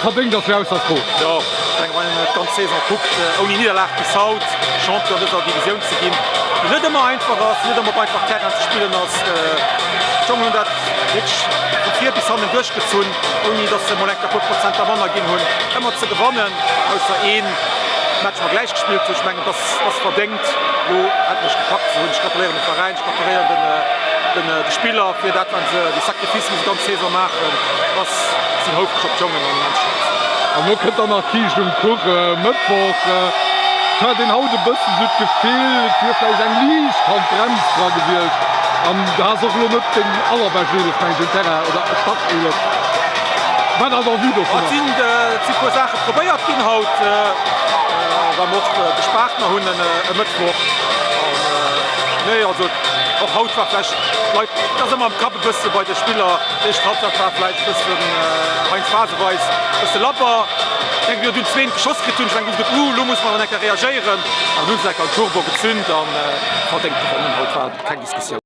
Verdéngt ass jo ausser Fro. Jo, ech mengen, wann een d'ganz Saison kuckt, ouni Nidderlag bis haut Champion dëser Divisioun ze ginn, déi net ëmmer einfach ass, net ëmmer op einfach Terrain ze spillen ass. D'Jongen hunn dat wierklech vu vir bis hannen duerchgezunn, ouni datt se emol eng Kéier e puer Prozenter manner ginn hunn, ëmmer ze gewannen, ausser ee Match mer gläich gespillt hunn. Ech mengen, dass ass verdéngt, elo endlech gepackt ze hunn. Ech gratuléieren dem Veräin, ech gratuléieren de Spiller fir dat, wat se, déi Sacrificen, déi se d'ganz Saison maachen. Ass sinn houfreg op d'Jongen an immens stolz. An elo kënnt dann nach d'Kiischt um Kuch e Mëttwoch. Et hat een haut e bëssen esou d'Gefill, et wier vläicht eng liicht Handbrems dra gewiescht. An du has och elo net deng allerbescht Eelef, meng ech, um Terrain, oder Starteelef. Wat ass en vue dovunner? Et si puer Saache probéiert ginn haut, well mer och gespaart mer hunn e Mëttwoch. An nee, also och haut war vläicht d'Leit, et ass ëmmer am Kapp e bësse bei de Spiller, d'éischt Halbzeit war vläicht e bëssen heiansdo phaseweis e bësse labber. Ech denken, wéi mer dunn zwéin geschoss kritt hunn, ech mengen, du hues gesot, uh, elo musse mer dann eng Kéier reagéieren. An hunn se enker den Turbo gezünt a verdéngt gewonnen. Haut war keng Diskussioun.